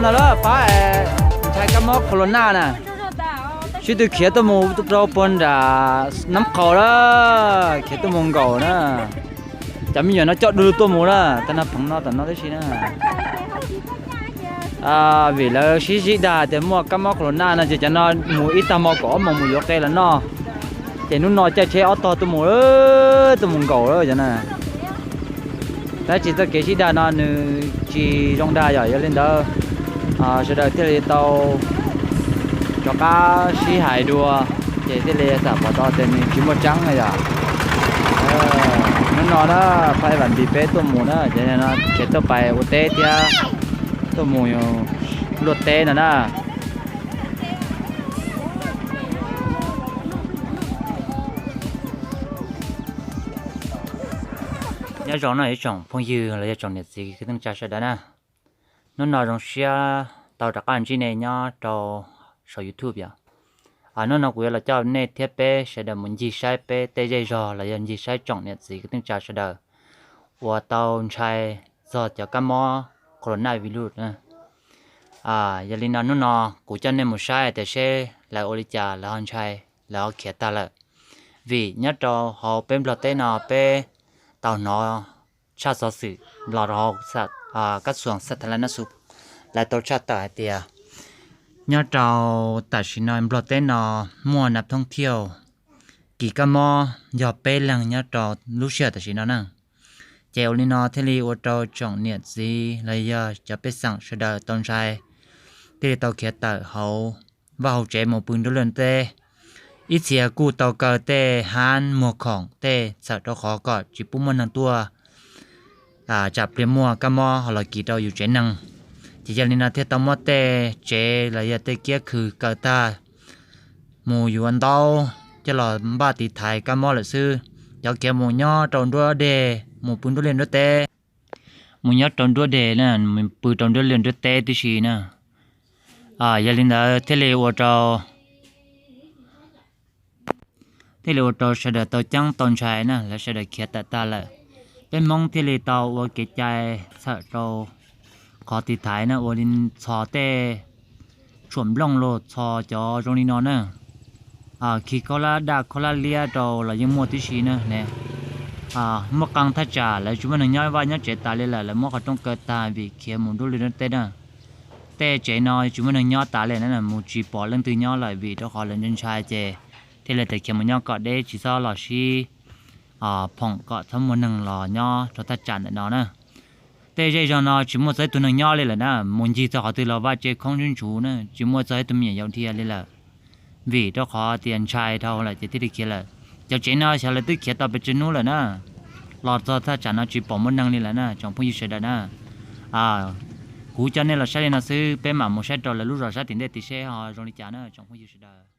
No lawm pab ntshai kab mob corona na, sib tw khiav tuaj mus rau puag nram Nab Qaus lawm, khiav tuaj mus nkaum na. Cov me nyuam no coj du lug tuaj mus na, tag no pheev no tom no tib si na. Vim lawv sib zib dag tias muaj kab mob corona no ces cov no mus ib tag hmo kaum ob moos mus yuav qe los noj, ces hnub no caij tsheb ob tog tuaj mus, tuaj mus nkaum lawm cov na. Tab sis txoj kev sib dag no nws tsis zoo dag yom, yog li ntawd sawv daws thiaj li tau rov qab sib hais dua, ces thiaj li xam pom tau tias nws tsis muaj tseeb na yom. Hnub no na, pab Vam Npis peb tuaj mus na, ces no khiav tuaj pais ua teb thiab, tuaj mus luaj teb no na. Nyob zoo no ib tsoom phooj ywg los yog tsoom niam txiv kwv tij neej tsa sawv daws na. Hnub no zoo siab tau rov qab ntsib nej nyob rau saum YouTube yom. Hnub no kuv yuav los coj nej thiab peb sawv daws mus ncig saib peb tej zej zog los yog ncig saib tsoom niam txiv kwv tij neej tsa sawv daws uas tau ntshai txog cov kab mob corona virus na. Yog li no hnub no kuv coj nej mus saib tias seb lawv ua li cas lawv ho ntshai, lawv ho khiav tag lawm. Vim nyob rau hauv peb Nplog teb no peb tau hnov tshaj xov xwm los rau hauv kab xuas xa tha la na xu, lawv tau tshaj tawm hais tias nyob rau tam sim no Nplog teb no muaj nab thoob thiauj kis kab mob yog peb leeg nyob rau lub sij hawm tam sim no na. Ces ua li no thiaj li ua rau tsoom niam txiv los yog cov pej xeem sawv daws tau ntshai, thiaj li tau khiav tawm hauv vaj hauv tsev mus pw nruab liaj teb. Ib txhia kuj tau kaw tej hab muag khoom tej txhawm rau qhov kom tsis pub muaj neeg tuaj, tsam pliag muaj kab mob ho los kis rau yus tsev neeg. Ces yog li no thiaj tau muab tej tsev los yog tej kiab khw kaw tag, mus yuav ntaub coj los npaj tiv thaiv kab mob lawm xwb. Cov khiav mus nyob rau nruab deg, mus pw nruab liaj nruab teb, mus nyob rau nruab deg na, pw rau nruab liaj nruab teb tib si na. Yog li ntawd thiaj li ua rau thiaj li ua rau sawv daws tau ceeb tau ntshai na, lawv sawv daws khiav tawm tag lawm. Peb Hmoob thiaj li tau ua kev cai txhawm rau qhov tiv thaiv na, ua li txhos tej tshuam nplooj los txhos cov zoo li no na. Khi khaub hlab daj khaub hlab liab rau los yeej muaj tib si na ne. Muaj qee thaj tsam lawv tsis muaj neeg nyob vaj nyob tsev tas li lawm, lawv muab qhov rooj kaw tag vim khiav mus nruab liaj nruab teb na. Tej tsev no tsis muaj neeg nyob tas li na, mus tsis pom leej twg nyob lawm vim rau qhov lawv ntshai ntshai ces thiaj li tias khiav mus nyob kom deb tsis txhob los sib phoom kom txhob muaj neeg los nyob rau thaj tsam ntawm no na. Tej zej zog no tsis muaj txog ib tug neeg nyob li lawm na, mus ncig txog qhov twg los vaj tse khoob ntsuv ntsuv na, tsis muaj txog ib tug me nyuam yaus dhia li lawm. Vim rau qhov tias ntshai dhau lawm ces thiaj li khiav lawm. Cov tsev no xyov lawv twb khiav tau pes tsawg hnub lawm na, los txog thaj tsam no tsis pom muaj neeg li lawm na tsoom phooj ywg sawv daws na. Kuv coj nej los saib li no xwb, peb mam mus saib rau lawv lub zos sab tim ntej tid seb ho zoo li cas na tsoom phooj ywg sawv daws.